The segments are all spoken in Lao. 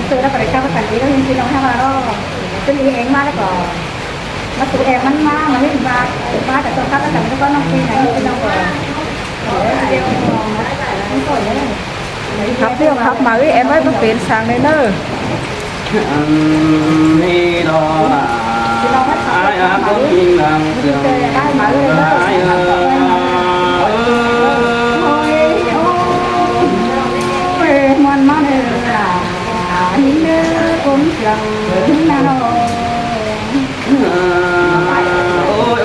ເຊີນແລ້ວກໍໄດ້ກັບກັນອີກ ແລ້ວເຫັນພີ່ນ້ອງເຮົາວ່າ ເອີ ເປັນອີເອງມາແລ້ວກໍມາສູ່ແອງມັນມາ ມາຫຼິ້ນມາ ມາກໍຕ້ອງກັບກັນ ແລ້ວກໍນ້ອງປີໃນພີ່ນ້ອງກໍ ເອີ ດຽວມັນກໍເລີຍ ຂັບເລວຂັບມາ ເອີຍ ແອນໄວ້ບໍ່ເປັນຊ່າງເດີເນີ. ອັນນີ້ດອກນະ ອ້າຍອາຄົນຍິງນາງເຊື່ອງ ອ້າຍເອີຍ ໂອ້ຍ ໂອ້ຍ ມ່ວນມາເດີລະ ຍິງເດີຄົນເຊື່ອງນານ້ອງ ໂອ້ຍ ໂອ້ຍ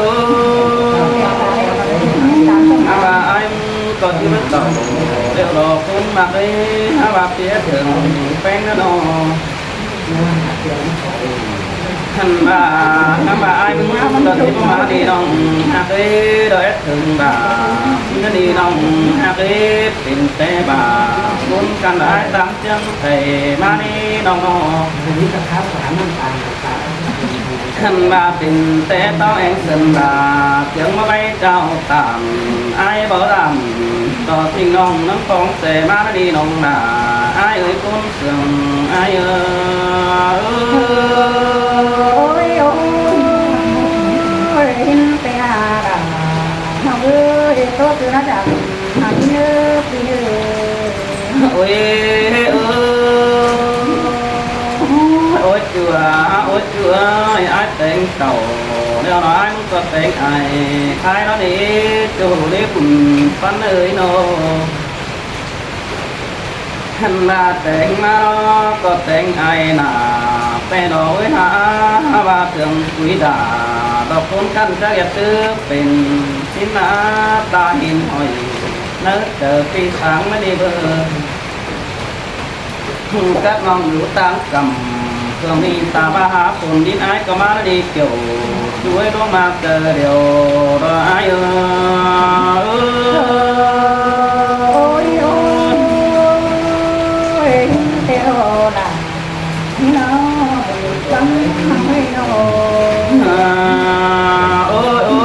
ອາວ່າອ້າຍກໍຊິເບິດເຕົາ ແລ້ວດອກຄົນມັກເອີຍ ຫາວ່າເປຍເຖິງແປ້ງນະນ້ອງ ຫັ້ນວ່າ ນຳວ່າອ້າຍມຶງມາ ມັນກໍຊິບໍ່ມານີ້ນ້ອງຮັກເອີຍ ດອກແອດເຖິງບາດ ເງິນນີ້ນ້ອງຮັກເອີຍ ເປັນແຕ່ບາດ ບຸນກັນຫຼາຍຕາມເຈີງໄທມານີ້ນ້ອງເນາະ ຄັນວ່າເປັນແຕ່ຕ້ອງແອງເຊີນບາດ ເຈີງມາໄວ້ເຈົ້າຕາມ ອ້າຍບໍ່ລຳ ຕໍ່ສິ່ງນ້ອງນຳຂອງແສມານີ້ນ້ອງນາ ອ້າຍເອີຍຄົນ ເຊື່ອງອ້າຍເອີຍ ໂອ້ຍ ໂອ້ຍ ໂອ້ຍ ເຫັນແຕ່ອາດາ ນ້ອງເອີຍ ໂຕຄືລະດຳ ຫາກິນເດີ ກິນເດີ ໂອ້ຍ ເອີ ໂອ້ຍ ຈົວ ໂອ້ຍ ຈົວ ອ້າຍແຕງເຕົາ ແລ້ວນ້ອຍມັນກໍແຕງອ້າຍ ຂາຍລະເດ ໂຈເດບຸນປັນເອີຍເນາະ. ຫັ້ນລະແຕ່ງມາກໍແຕ່ງອ້າຍນາ ແຕ່ດອກເອີຍຫາ ຫາວ່າເຄື່ອງປຸຍດາ ດອກໂພນກັນຈັກຢ່າເຕີເປັນ ສິນໜ້າຕາຫີນຫ້ອຍ ໃນເຈີປີສາງມະນີເບີ ກັບນ້ອງຢູ່ຕ່າງກຳ ເຄື່ອງນີ້ຕາມາຫາຝົນດິນອ້າຍກໍມາລະດີກ່ຽວ ຊ່ວຍລົງມາເຈີດຽວດອກອ້າຍເອີຍ ໂອ້ຍ ໂອ້ຍ ແຕ່ລະ ນີ້ເນາະ ຟັງເຮົາເນາະ ໂອ້ຍ ໂອ້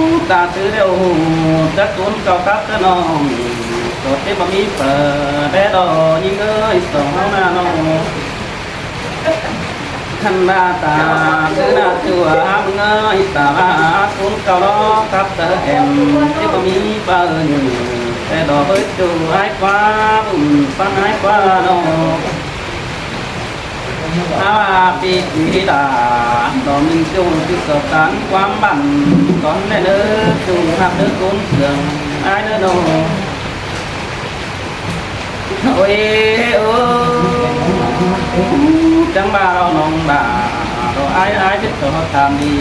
ຍ ຕາຊື່ດຽວ ຈັກຕຸນເຂົ້າກັບເດີນ້ອງ ໂສດທີ່ບໍ່ມີເປີແດ່ດອກຍິງເອີຍ ສອງເຮົານານ້ອງ ຄັນວ່າຕາຊື່ໜ້າຕົວຫາມຶງເອີຍ ຕາວ່າຄຸນເກົ່າລອກັບເຕີແອມ ທີ່ບໍ່ມີເປີຢູ່ ແຕ່ດອກເອີຍຈູອ້າຍກວ່າບຸນຟັງອ້າຍກວ່ານ້ອງ ຖ້າວ່າປີກີດາ ດອກໜຶ່ງຈູທີ່ສອບສານຄວາມບັນ ຕອນແລະເດີຈູຮັກເດີກຸນເຊື່ອງອ້າຍເດີນ້ອງ ໂອ້ຍ ໂອ້ ຈັ່ງວ່າເຮົານ້ອງດາ ເຮົາອ້າຍ ອ້າຍເປັນຕົວທານດີ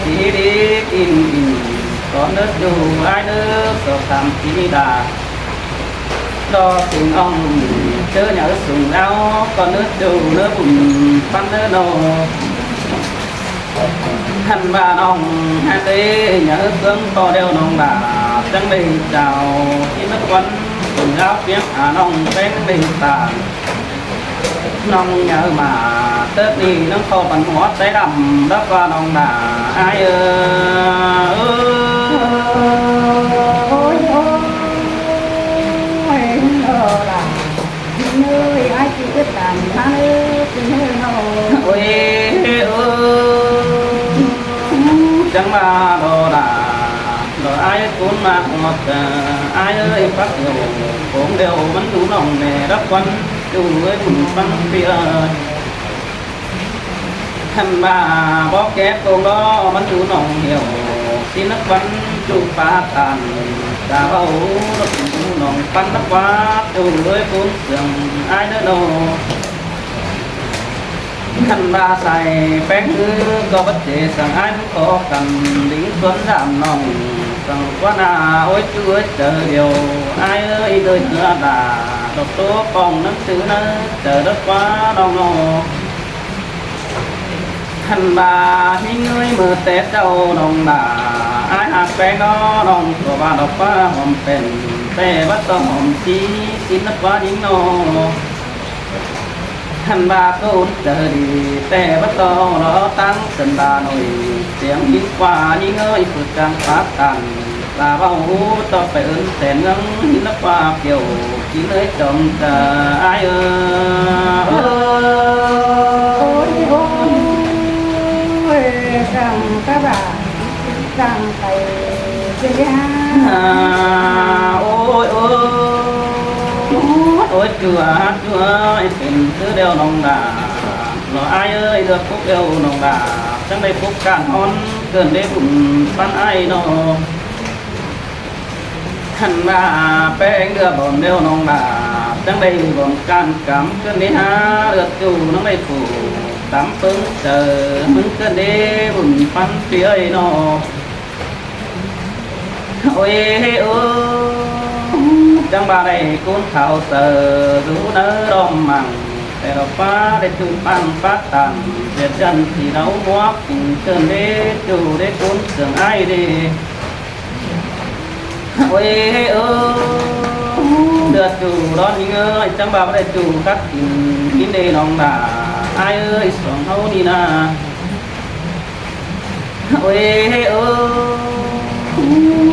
ທີ່ດີກິນອີ່ ສອນເດີຢູ່ອ້າຍເດີ ສອບຖາມທີ່ດາ ດອກສິງອ່ອງ ເຈີຫຍັງສູງເອົາ ກໍເນີດຢູ່ເນີບຸນປັນເນີນ້ອງ ຄັນວ່ານ້ອງຫາກເດ ຫຍັງເຄື່ອງພໍແລ້ວນ້ອງດາ ຈັ່ງໄດ້ເຈົ້າ ກິນນະຄວັນ ເອົາປຽງຫານ້ອງແປ້ງໄດ້ຕາ ນ້ອງເຍົາມາເຕີບນີ້ ນ້ອງຂໍປັນຫົວໃຈດຳ ດອກວ່ານ້ອງດາ ອ້າຍເອີຍ ໂອ້ຍ ໂອ້ຍ ໂອ້ຍ ອ້າຍຊິເກີດຕາມມາເອີຍ ເອີຍ ໂອ້ຍ ໂອ້ ຈັ່ງວ່າດອກດາ ດອກອ້າຍກຸນມາຮອດ ອ້າຍເອີຍ ປັກຢູ່ໂຂງດຽວ ມັນດູນ້ອງແດ່ ດອກຄວັນຈູເອີຍ ບຸນຟັງເປີຍ ຄັນວ່າບໍ່ແກ້ໂກງລໍ ມັນຢູ່ໜອງຫ່ຽວ ສິນນະຄວັນຈຸປາທານ ຈາເວົ້າໜອງປັນນະຄວັນຈຸເອີຍ ບຸນເຊື່ອງອ້າຍເດີນ້ອງ ຄັນວ່າໃສ່ແປ້ງຄືກໍບັດເຈສັງອ້າຍ ຂໍກັນດິງສວນດາມນ້ອງ ສັງກວນາ ໂອ້ຍ ຈື່ເຈີດຽວ ອ້າຍເອີຍ ເດີເຮືອດາ ດອກໂຕປ່ອງນັ້ນຊື່ນະ ເຈີດອກວ່ານ້ອງນ້ອງ ຄັນວ່າມີເງີຍມືແຕ່ເຈົ້ານ້ອງດາ ອ້າຍຫາກແປ້ງນ້ອ ນ້ອງກໍວ່າດອກວ່າຫອມເປັນ ແຕ່ວ່າຕ້ອງຫອມສີ ສິນນະຄວັນຍິງນ້ອ ຄັນວ່າໂຕເຈີດີ ແຕ່ວ່າຕ້ອງລໍຕັ້ງສັນດານໂອຍ ສຽງຫີນກວ່າຍິງເອີຍ ຜູ້ຈັງປາກກັນ ລາເວົ້າຮູ້ຕໍ່ໄປເອີ້ນແສນເມືອງ ຫີນກວ່າກ່ຽວ ກິນເອີຍຈອມຈາອ້າຍເອີຍ ໂອ້ຍ ຈູ່ອາ ຈູ່ອາ ເປັນຄືແລ້ວນ້ອງຫຼ້າ ລະອ້າຍເອີຍ ເລືອກປຸກແລ້ວນ້ອງຫຼ້າ ຈັ່ງໄດ້ປຸກການຮ້ອນ ເກີນໄດ້ບຸນປານອ້າຍເນາະ. ຄັນວ່າແປ້ງເລືອກບ່ອນແລ້ວນ້ອງຫຼ້າ ຈັ່ງໄດ້ບ່ອນການກຳ ເກີນໄດ້ຫາເລືອກຈູ່ ນ້ອງໄດ້ປູຕຳເປິງເຈີ ມຶງເກີນໄດ້ບຸນປັນເປີເນາະ. ໂອ້ຍເອີ ຈັ່ງວ່າໄດ້ກຸນເຂົ້າເສີ ຢູ່ເນີດອມມັງ ແຕ່ລະຟ້າໄດ້ຈູ່ປັງປາຕັນ ເສຍຈັນທີ່ເຮົາໝວກ ກິນເຊີນເດ ຈູ່ເດກຸນເຊື່ອງອ້າຍເດ. ໂອ້ຍເອີ ເດືອດຈູ່ດອນຍິງເອີຍ ຈັ່ງວ່າບໍ່ໄດ້ຈູ່ກັບກິນ ຍິນເດນ້ອງຫຼ້າ ອ້າຍເອີຍ ສອງເຮົານີ້ນາ. ໂອ້ຍເອີ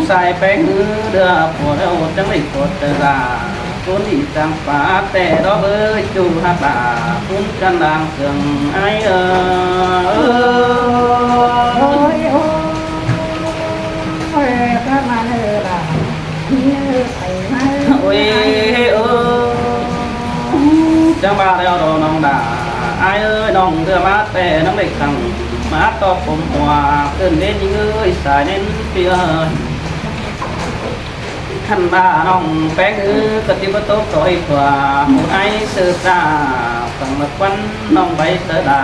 ສາຍແປ້ງເຮືອເດືອພໍແລ້ວ ຈັ່ງໄດ້ກົດແຕ່ລາ ໂຈນອີກຈັ່ງປາແຕ່ດອກເອີຍ ຈູ່ຮັກຫຼ້າ ຄຸນກັນດາງເຄື່ອງອ້າຍເອີຍ. ໂອ້ຍ ໂອ້ຍ ກັບມາເດີຫຼ້າ ໂອ້ຍເອີ ຈັ່ງວ່າແລ້ວດອກນ້ອງດາ ອ້າຍເອີຍ ນ້ອງເດືອມາແຕ່ນ້ອງເລັກທັງ ມາຕອບຜົມຫົວ ເອີ້ນເດ້ຍິງເອີຍ ສາຍເນັ້ນເທື່ອ. ຄັນວ່ານ້ອງແປ້ງເອີຍ ກະຕິບໍ່ຕົກຕໍ່ໃຫ້ຕົວ ໝູ່ໄອເຊີຊາ ຟັງລະຄວັນນ້ອງໃບເຕີດາ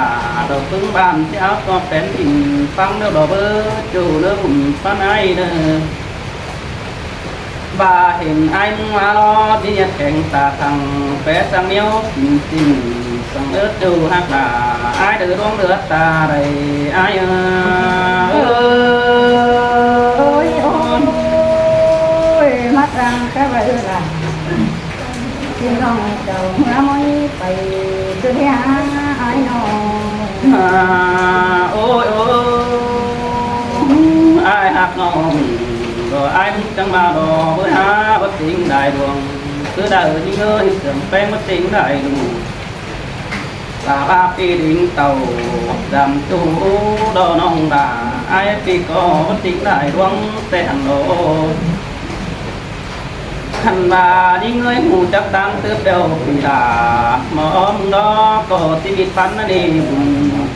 ດອກປຶ້ງບານທີ່ເອົາຕົວແປນດິນ ຟັງແລ້ວດອກເບີ ໂຈເລີບຸນປານໄອເດີ. ບາເຫັນອ້າຍມາລໍ ທີ່ຍາແຂງຕາທັງ ແປສັງໜຽວກິນຈິ້ນ ສັງເອີດຢູ່ຮັກດາ ອ້າຍເດີດວງເດືອດຕາໄດ້ ອ້າຍເອີຍ. ໂອ້ຍ ໂອ້ຍ ມາຕັງແຕ່ວ່າເອີລະ ພີ່ນ້ອງເຈົ້າເມືອມົຍໄປ ຄືໄດ້ຫາອ້າຍນ້ອງ ໂອ້ຍ ໂອ້ຍ ອ້າຍຮັກນ້ອງ ກໍອ້າຍ ຈັ່ງມາລໍ ເບີຫາບໍ່ຕິງໄດ້ດວງ ຄືໄດ້ຍິງເອີຍ ເຊື່ອງແປ້ງບໍ່ຕິງໄດ້ດູ ລາບາປີດິງເຕົ້າ ດຳຕູດອນ້ອງດາ ອ້າຍປີກໍບໍ່ຕິງໄດ້ດວງ ແຕ່ອັນໂດ ຄັນວ່າຍິງເອີຍ ຮູ້ຈັກຕັ້ງຕື່ມແລ້ວປີດາ ມາອ້ອມດອກກໍຊິມີພັນນະນີ້ ບຸນ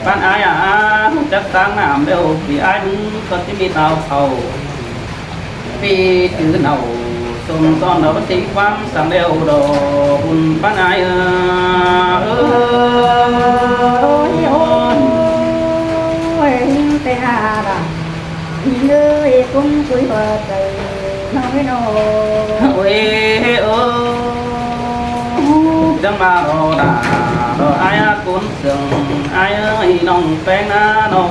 ປານອ້າຍອາ ຮູ້ຈັກຕັ້ງນາມແລ້ວປີອ້າຍ ມຶງກໍຊິມີດາວເຂົ້າ ປີຈື່ເນົ່າ ສົມຕອນເຮົາຕິງຄວາມສັງແລ້ວດອກ ບຸນປານອ້າຍເອີຍ. ໂອ້ຍ ໂອ້ຍ ຍິງແຕ່ຫາດາ ຍິງເອີຍ ກຸ້ມກຸຍຫົວໃຈນ້ອງເອີຍນ້ອງ ໂອ້ຍ ໂອ້ຍ ຈັ່ງມາລໍດາ ລໍອ້າຍອາກຸນເຊື່ອງ ອ້າຍເອີຍ ນ້ອງແປ້ງນານ້ອງ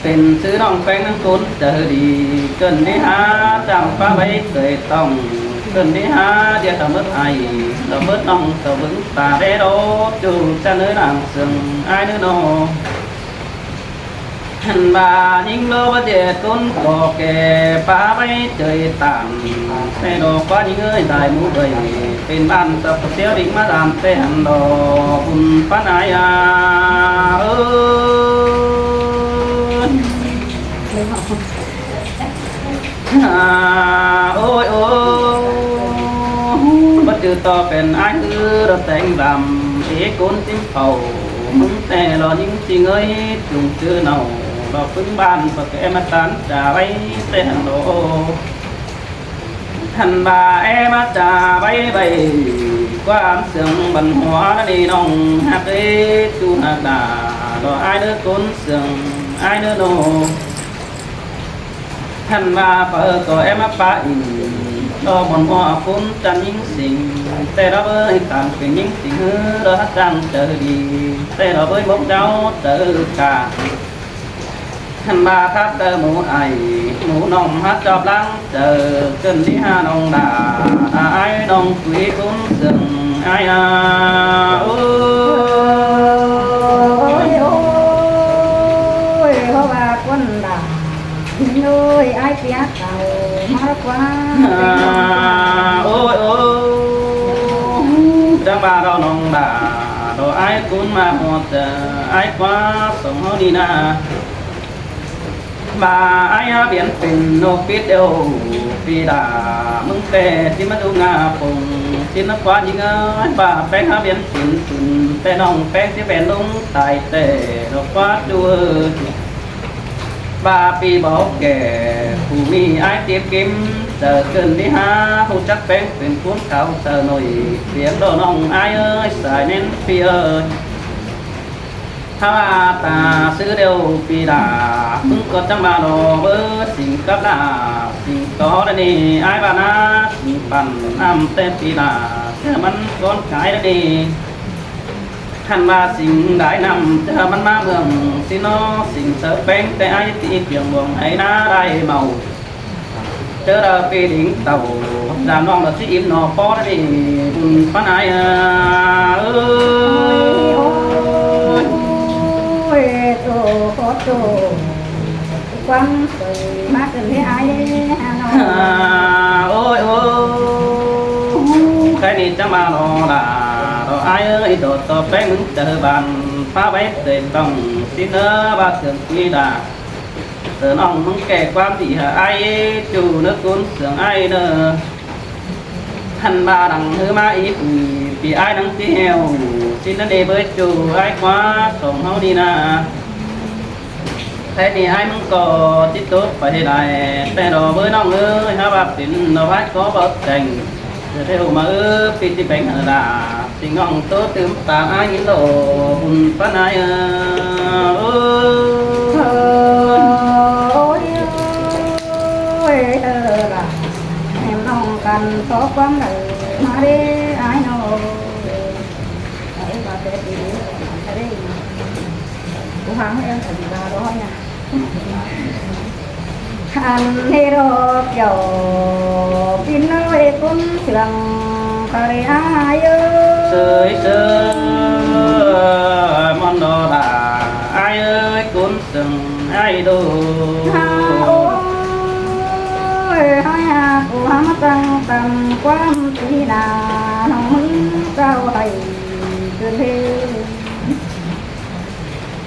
ເປັນຊື່ນ້ອງແປ້ງນາກຸນໃຈດີ ເກີນໄດ້ຫາຈຳປາໄວ້ເຄີຍຕ້ອງ ເກີນໄດ້ຫາດຽວຕະເມີດໄອ ຕະເມີດນ້ອງຕະເບິ່ງຕາແດ່ດອກ ຈູ່ຈະເນີນາງເຊື່ອງ ອ້າຍເນີນ້ອງ ຫັ້ນວ່າຍິງລໍບໍ່ເຈັດກົ້ນກໍແກ່ປາໄວ້ເຈີຍຕາມ ແຕ່ດອກວ່າຍິງເອີຍ ຕາຍໝູ່ເອີຍ ເປັນບ້ານສັບປະເຊວດິງມາຕາມແຕ່ຫັ້ນດອກ ບຸນປານອາຍອາເອີຍ. ໂອ້ຍ ໂອ້ຍ ບໍ່ຈື່ຕໍ່ເປັນອ້າຍ ຄືລະແຕງດຳ ເອກຸນຕິມເຜົາ ມຶງແຕ່ລໍຍິງຈິງເອີຍ ຈຸງຈື່ເນົ່າ ລໍປຶ້ງບ້ານ ປະແກມາຕັນຈາໄວ້ແຕ່ຫັ້ນໂລ ຫັ້ນວ່າແອມາຈາໄວ້ໄວ ກວ່າເຊື່ອງບັນຫົວນະນີ້ນ້ອງຮັກເອີຍ ຈູຮັກດາ ລໍອ້າຍເດີກຸນເຊື່ອງ ອ້າຍເດີໂນ ຫັ້ນວ່າປະເອີກໍແອມາປະອີກ ລໍບ່ອນຫົວຄຸນຈັນຍິງສິງ ແຕ່ລະເບີຍຕາມເປັນຍິງສິງ ເຮີລະຮັກຈັ່ງເຈີດີ ແຕ່ລະເບີຍໝົກເຈົ້າເຈີກາ ຫັ້ນວ່າຄັກເດີໝູ່ອ້າຍ ໝູ່ນ້ອງຮັກຈອບຫຼັງ ເຈີເກີນທີ່ຫານ້ອງດາ ອາອ້າຍນ້ອງຄຸຍຄຸນເຊິ່ງອ້າຍອາ ໂອ້ຍ ໂອ້ຍ ເພາະວ່າຄົນດາ ໂອ້ຍ ອ້າຍເປຍເຂົາມາກວ່າ ໂອ້ຍ ໂອ້ຍ ຈັ່ງວ່າເຮົານ້ອງດາ ດອກອ້າຍຄຸນມາຮອດເຈີ ອ້າຍກວ່າສອງເຮົານີ້ນາ. ວ່າອ້າຍຫາວຽນເປັນນົກປີດເດວ ປີດາ ມຶງແຕ່ຊິມາດູງາປົງ ຊິນະຄວານຍິງເອີຍ ວ່າແປ້ງຫາວຽນເປັນຕຸນ ແຕ່ນ້ອງແປ້ງຊິແບນລົງຕາຍແຕ່ດອກຄວານດູເອີຍ ວ່າປີບໍ່ແກ່ ຜູ້ມີອ້າຍຕິດກິມ ເຈີເກີນທີ່ຫາ ຮູ້ຈັກແປ້ງເປັນຄົນເກົ່າເທື່ອໜ້ອຍ ປຽບດອກນ້ອງອ້າຍເອີຍ ສາຍແມ່ນປີເອີຍ. ຖ້າວ່າຕາຊື່ດຽວປີດາ ມຶງກໍຈັ່ງມາລໍເບີ ສິງກັບລາ ສິງຕໍ່ລະນີ້ ອ້າຍວ່ານາ ສິງປັນນ້ຳແຕ່ປີດາ ເທື່ອມັນກ່ອນກາຍລະນີ້ ຄັນວ່າສິງໄດ້ນ້ຳ ເທື່ອມັນມາເມືອງສິນນໍ ສິງເຊີແປ້ງແຕ່ອ້າຍຕີກຽງບວງ ໄອ້ນາໄດ້ເມົາ. ເຈີລະປີດິງເຕົ້າ ດານ້ອງລະຊິອີ່ມໜໍ່ພໍລະນີ້ ບຸນປານອ້າຍເອີຍ ໂອ້ຍ ໂອ້ຍ ໂອ້ຍ ໂອ້ຍ ໂອ້ຍ ໂອ້ຍ ໂອ້ຍ ໂອ້ຍ ໂອ້ຍ ຄວາມເຄີຍມາຂຶ້ນໃຫ້ອ້າຍເດ້ເນາະ ໂອ້ຍ ໂອ້ຍ ໃຜນີ້ຈັ່ງມາລໍລະ ລໍອ້າຍເອີຍ ຕໍ່ຕໍ່ແປ້ງເຈີບານ ພາໄວ້ເຕີຕ້ອງ ຊິເນີວ່າເຄື່ອງຄຸຍດາ ເອີ ນ້ອງມຶງແກ່ຄວາມດີໃຫ້ອ້າຍ ຈູເນີກຸນເຊື່ອງອ້າຍເນີ ຄັນວ່າດັງຮືມາອີກປີ ປີອ້າຍນັງຊິແຫ້ວ ຊິນະເດເບີຍຈູອ້າຍຄວາສອງເຮົານີ້ນາ ແທ້ນີ້ອ້າຍມຶງກໍຊິຕົກໄປໃຫ້ໄດ້ ແຕ່ດອກເບີຍນ້ອງເອີຍ ຫາວ່າເປັນດອກອ້າຍກໍບໍ່ແຕ່ງ ເດີເທວມາເອີ ປີຊິແບ່ງໃຫ້ລາ ຊິງນ້ອງໂຕຕື່ມຕາອ້າຍໂລ ບຸນປານອ້າຍເອີຍ ໂອ້ຍ ໂອ້ຍ ເອີລະ ແມ່ນ້ອງກັນຂໍຄວາມໄດ້ມາເດ້ອ້າຍນ້ອງ ເອີ ເອີ ວ່າແຕ່ດີ ອັນຕະເລ ຜູ້ຫາເອີ ອັນວ່າຮ້ອຍນະ ອັນເຮໂຣດເຈົ້າ ປິ່ນເອີຍ ຄົນເຊື່ອງກະເລອ້າຍເອີຍ ເຊີຍເຊີຍ ມອນດໍລາ ອ້າຍເອີຍ ຄົນເຊື່ອງອ້າຍໂດ ຮາໂອ້ຍ ຮາຍາກູຫາມາຕັ້ງຕຳຄວາມຕີໜ້າ ນ້ອງມຶງເຈົ້າໄດ້ຄືນເດ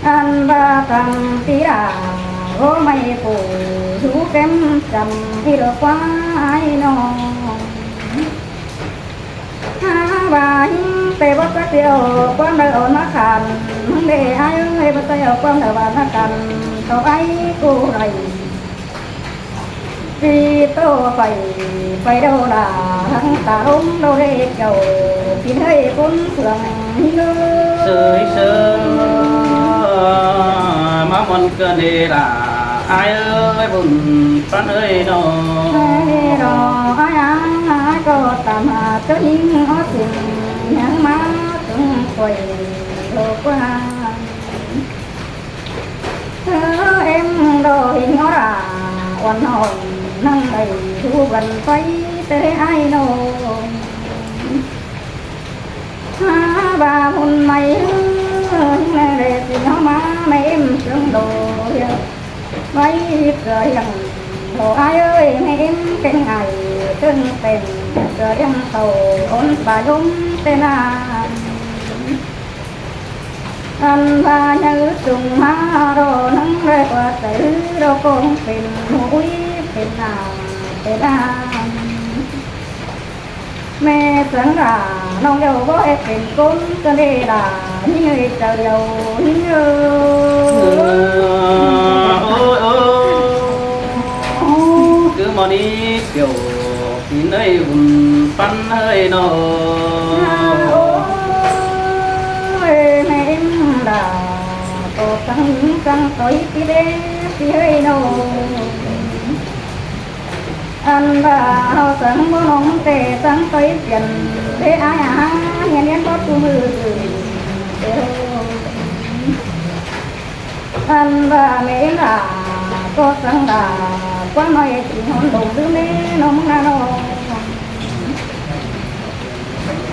ອັນວ່າຕຳປີດາ ໂອ້ ໄມ້ປູຢູ່ເຕັມຈຳ ອີດອກຄວາຍນ້ອງ ຫາວ່າຫິງແຕ່ບໍ່ຈັກຊິເອົາຄວາມໃດອ່ອນມາຂັນ ເດ້ອ້າຍເອີຍ ບໍ່ໃສ່ເອົາຄວາມໃດຫວານມາຂັນ ເຂົ້າໄອ້ກູໄດ້ ປີໂຕໄຟ ໄຟເດົາລາ ທັງຕາລົງເດົາເດເຈົ້າ ກິນເຮີ້ຍຄົນເຄື່ອງເຮີ້ຍ ເຊີຍເຊີຍ ມາມ່ວນເກີນເດລາ ອ້າຍເອີຍ ບຸນປັນເອີຍນ້ອງ ເອີຍນ້ອງ ອ້າຍ ອ້າຍກໍຕາມຫາເຈົ້າຍິງ ອອດສິງຍັງມາເຖິງຂ້ອຍໂລກວ່າ ເອີ ເອັມ ດອກຫິງອອລາ ອ່ອນນ້ອຍ ນັ່ງໄດ້ທຸກວັນໄປ ແຕ່ໄດ້ອ້າຍນ້ອງ ຫາວ່າບຸນໃໝ່ ເອີ ແລະ ແລະ ຊິເອົາມາ ແມ່ເອັມເຊິ່ງໂດ ໄວ້ເກືອຮຽງ ໂອອ້າຍເອີຍ ແມ່ເອັມເປັນໄອ ເຊິ່ງເປັນເກືອຮຽງເຂົ້າ ອົນປາຍົມແຕ່ນານ ອັນວ່າໃຫຍ່ສູງມາລໍ ນັ່ງໄດ້ກວ່າໃສ ລໍຄົງເປັນຫູອຸຍເປັນນາເປັນອາ ແມ່ສັງດາ ນ້ອງເຈົ້າບໍ່ເຮັດເປັນຄົນ ກໍເດດາ ຍິງເອີຍ ເຈົ້າດຽວຍິງເອີຍ ໂອ້ຍ ໂອ້ຍ ຄືໝໍນີ້ ກ່ຽວ ປີເອີຍ ບຸນປັນເອີຍນ້ອງ ໂອ້ຍ ແມ່ເອັມດາ ກໍສັງ ສັງຕົຍ ປີເດ ປີເອີຍນ້ອງ ອັນວ່າເຮົາສັງບໍ່ນ້ອງແຕ່ສັງໄປປ່ຽນເດ ອາຍອາຫານຮຽນຮຽນບໍ່ຄູ່ມື້ ອັນວ່າແມ່ເອັມດາ ກໍສັງດາ ຄວາມນ້ອຍຊິຫອນລົງລືມເດນ້ອງນານ້ອງ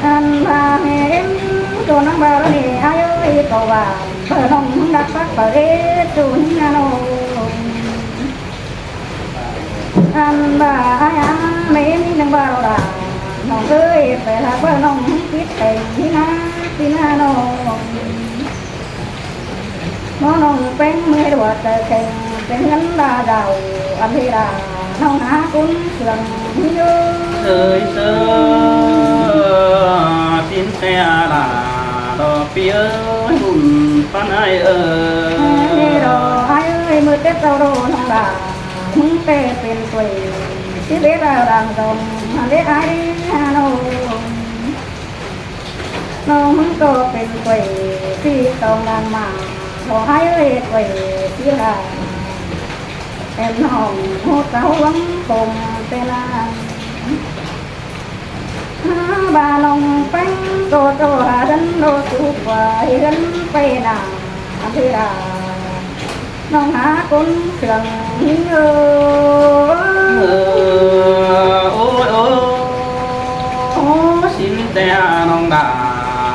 ອັນວ່າແມ່ເອັມໂຕນາງບາລະເນ ອາຍເອີຍ ກໍວ່າເບີນ້ອງລັກປັກປະເອດໂຕນານ້ອງ ອັນວ່າອາຍອາແມ່ມີໜຶ່ງບາໂລດາ ນ້ອງເອີຍ ໄປລາເບີນ້ອງຕິດແຕ່ງທີ່ນາທີ່ນານ້ອງ ໝໍນ້ອງແປ້ງເມື່ອຍຫົວໃຈແຂງ ເຈ ເຮືອນລາດາວ ອັນເວລານ້ອງຫາຄົນເຄື່ອງຢູ່ ເຊີຍເຊີຍ ສິນແຕ່ລາດອກ ພີ່ເອີຍ ບຸນປັນອ້າຍເອີຍ ເດດອກ ອ້າຍເອີຍ ມື້ເຕັດເຈົ້າໂດນ້ອງລາ ມຶງແຕ່ເປັນຕົວ ຊີວິດລາງດອງ ເດອ້າຍເດນ້ອງ ນ້ອງມຶງກໍເປັນກວຍ ທີ່ຕ້ອງນາງມາ ຂໍໃຫ້ເອີຍກວຍ ທີ່ລາ ແອມນ້ອງຮູ້ເຈົ້າວັງຄົງແຕ່ນານ ຫາວ່ານ້ອງແປ້ງກໍໂຕຫາດັນໂດສູ່ກວ່າເຮືອນໄປນາ ເວລາ ນ້ອງຫາຄົນເຄື່ອງເອີຍ ໂອ້ຍ ໂອ້ຍ ໂອ້ຍ ສິນແຕ່ນ້ອງດາ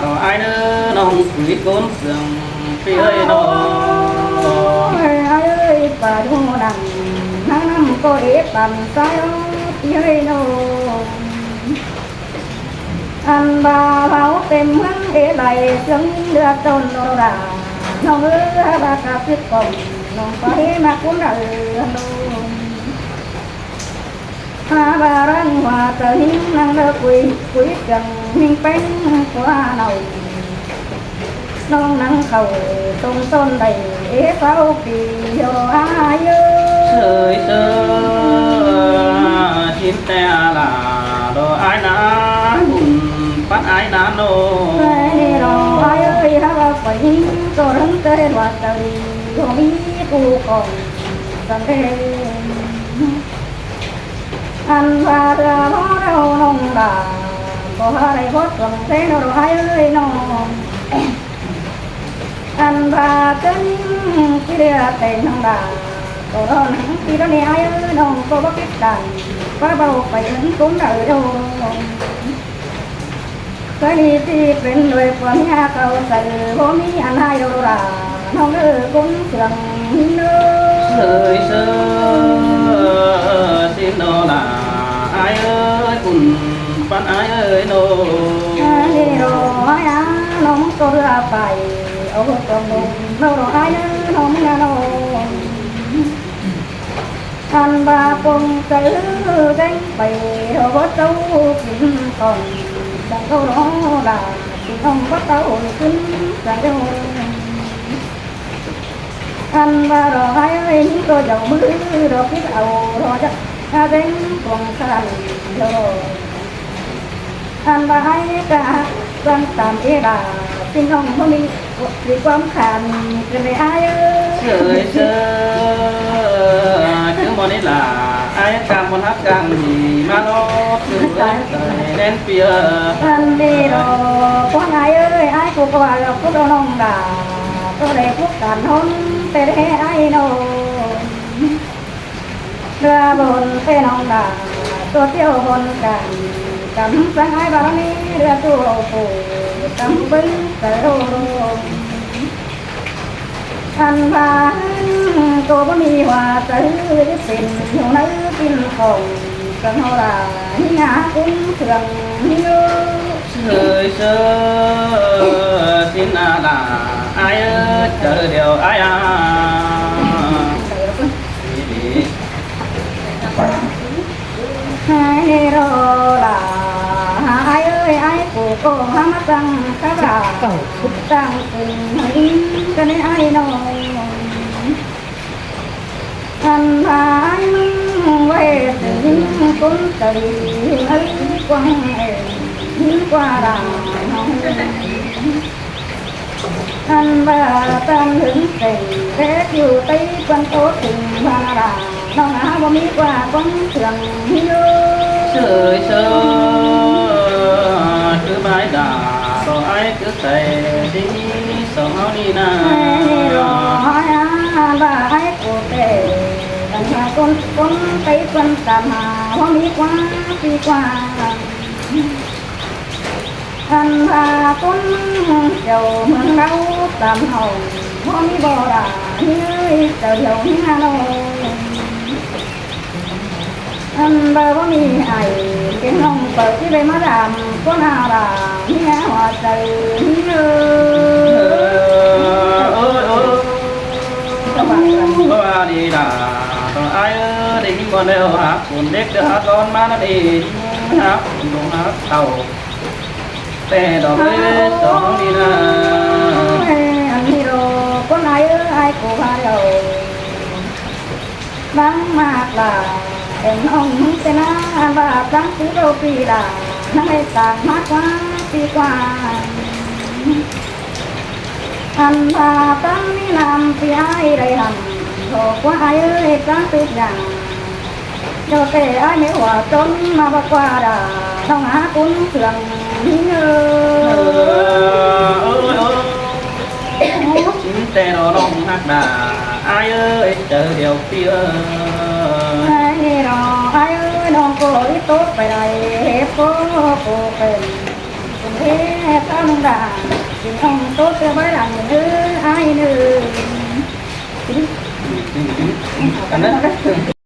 ດອກອ້າຍເດີ ນ້ອງຄຸຍຄົນເຄື່ອງ ພີ່ເອີຍນ້ອງ ໂອ້ຍ ອ້າຍເອີຍ ປາດູນັ້ນ ນາງນ້ຳກໍເອປັນສາຍ ພີ່ເອີຍນ້ອງ ອັນວ່າເຮົາເຕັມເມືອງເອໄລ ເຄື່ອງເລືອດຕົ້ນໂນດາ ນ້ອງເອີຍ ວ່າກະຄິດກ່ອນ ນ້ອງໄປມາຄຸນເອີຍນ້ອງ ຫາວ່າລັງວ່າຈະຫິງນາງເລີກຄຸຍ ຄຸຍເຄື່ອງຫິງແປ້ງກວ່າເຮົາ ນ້ອງນັ່ງເຂົ້າຕົງຕົ້ນໄດ້ເອເຊົາປີ ໂອອ້າຍເອີຍ ເຊີຍເຊີຍ ສິນແຕ່ລາດອກ ອ້າຍນາ ບຸນປັນອ້າຍນາໂນ ເອີຍ ດອກອ້າຍເອີຍ ຫາວ່າໄປຍິງກໍເຖິງແຕ່ວ່າໃຈ ບໍ່ມີຄູ່ຄອງສັນເດ ອັນວ່າເຮືອຮໍເຮົານ້ອງດາ ບໍ່ຫາໄດ້ບໍ່ຕ້ອງແຕ່ນ້ອງອ້າຍເອີຍນ້ອງ ອັນວ່າເຖິງຊິເຫຼືອແຕ່ນ້ອງດາ ກໍນອນຫັງທີ່ດອນນີ້ອ້າຍເອີຍ ນ້ອງກໍບໍ່ຄິດຕ່າງ ວ່າເວົ້າໄປເຫັນຄົນໃດດອກ ເຄີຍມີທີ່ເປັນດ້ວຍຜົວເມຍເກົ່າໃສ ບໍ່ມີອັນຮ້າຍດອກຫຼ້າ ນ້ອງເອີຍຄົນເຄື່ອງເດີ ເຊີຍເຊີຍ ສິນໂນລາ ອ້າຍເອີຍ ບຸນປັນອ້າຍເອີຍໂນ ເອີ ເດໂດ ອ້າຍອາ ນ້ອງໂຕເຮືອໄປ ເອົາຫົວກອງນົມ ໂນໂດ ອ້າຍເອີຍ ນ້ອງນະໂນ ອັນວ່າປົງໃຈແດງໄປ ເຮົາບໍ່ເຈົ້າກິນກ່ອນ ດັ່ງເຂົາລໍລາ ກິນນອງບໍ່ເຕົ້າຂຶ້ນສະເດວ ອັນວ່າລໍໃຫ້ເອີຍ ໂຕເຈົ້າມື ລໍຄິດເອົາ ລໍຈະຫາແດງກອງຄັນ ລໍ ອັນວ່າອ້າຍກະຮັກເບິ່ງຕາມເອດາ ພີ່ນ້ອງບໍ່ມີ ມີຄວາມຂັນເປັນໄດ້ອ້າຍເອີຍ ເຊີຍເຊີຍ ຄືໝໍນີ້ລະ ອ້າຍກະບໍ່ຮັກກັນດີມາລອບ ຄືເອີຍແດນປີເອີຍ ອັນນີ້ດອກພວກອ້າຍເອີຍ ອ້າຍກູກໍວ່າເລື່ອງພວກນ້ອງດາ ກໍໄດ້ພົບກັນຫົນແຕ່ແທ້ອ້າຍນ້ອງ ເຮືອບົນເປນ້ອງດາ ຕົວທ່ຽວບົນກັນ ກຳສັງອ້າຍບາລະມີ ເຮືອໂຕໂປ ກຳປຶງໃຈໂລ ອັນວ່າໂຕບໍ່ມີວ່າໃຈ ເປັນຢູ່ໃນກິນຂອງ ກັນເຮົາລາ ມີຫາກຸນເຄື່ອງຢູ່ ເຊີຍເຊີຍ ສິນອາລາ ອ້າຍເອີຍ ເຈີດຽວອ້າຍອາ ໃຫ້ໂລລາ ອ້າຍເອີຍ ອ້າຍກູກໍຫາມາຕັ້ງຄາບາ ຕັ້ງຂຶ້ນໃຫ້ອິງກັນໃນອ້າຍນ້ອງ ອັນພາຍມຶງໄວ້ເປັນຍິງຄົນໃຈດີ ໃຫ້ກວ້າງແອງຍິ່ງກວ່າດາວ ອັນວ່າຕາມເຖິງແຕ່ງແລກຢູ່ໃຕ້ ເພິ່ນໂຕເຖິງພາລາ ນ້ອງອາບໍ່ມີກວ່າຄວາມເຊື່ອງຢູ່ ເຊີຍເຊີຍ ຄືບາຍດາ ບໍ່ອາຍຄືໃສ ທີ່ມີສອງເຮົານີ້ນາ ໃຫ້ລອຍອາ ວ່າໃຫ້ກູແຕ່ ອັນວ່າຄົນຄົນໄປເພິ່ນຕາມຫາ ເຮົາມີກວ່າ ດີກວ່າ ອັນວ່າຄົນເຈົ້າເມືອງລາວຕາມເຮົາ ບໍ່ມີບໍ່ລະ ມີເອີຍເຈົ້າດຽວເຮືອນ້ອງ ອັນວ່າບໍ່ມີອ້າຍເປັນນ້ອງ ເປີດທີ່ໄດ້ມາດາມຄົນອາລາ ເມືອຫົວໃຈເອີຍ ເອີ ເອີ ເອີ ສະຫວ່າງກັນ ວ່າດີລະ ກໍແລ້ວຮັກຄົນເດັກເດີຮັກກ່ອນມານັ້ນເອງ ຮັກຄົນລົງຮັກເຕົາ ແຕ່ດອກເອີຍສອງນີ້ນາ ເອີຍ ອັນນີ້ດອກຄົນອ້າຍເອີຍ ອ້າຍກໍວ່າແລ້ວ ບາງມາກລາ ເປັນອອງເສນາ ອັນວ່າຈັ່ງຄືໂລປີລາ ນາງໄດ້ສ້າງມາກວ່າປີກວ່າ ອັນວ່າຕັ້ງມີນ້ຳ ທີ່ອ້າຍໄດ້ຫ້ຳ ບອກວ່າອ້າຍເອີຍ ປາງຕຶກຢ່າງ ເຈົ້າແຕ່ອ້າຍແມ່ຫົວຈົນ ມາບັກກວ່າດາ ນ້ອງຫາອຸ່ນເຄື່ອງນີ້ເອີຍ ເອີຍ ເອີຍ ເອີຍ ແຕ່ລໍນ້ອງຮັກດາ ອ້າຍເອີຍ ເຈີດຽວປີເອີຍ ອ້າຍລໍອ້າຍເອີຍ ນ້ອງກໍອີຕົກໄປໄດ້ ເຮັດກໍກໍເປັນ ເປັນເຮັດພານ້ອງດາ ຊິນ້ອງຕົກເທື່ອໄວ້ຫຼັງເອີຍ ອ້າຍເອີຍ ອັນນັ້ນ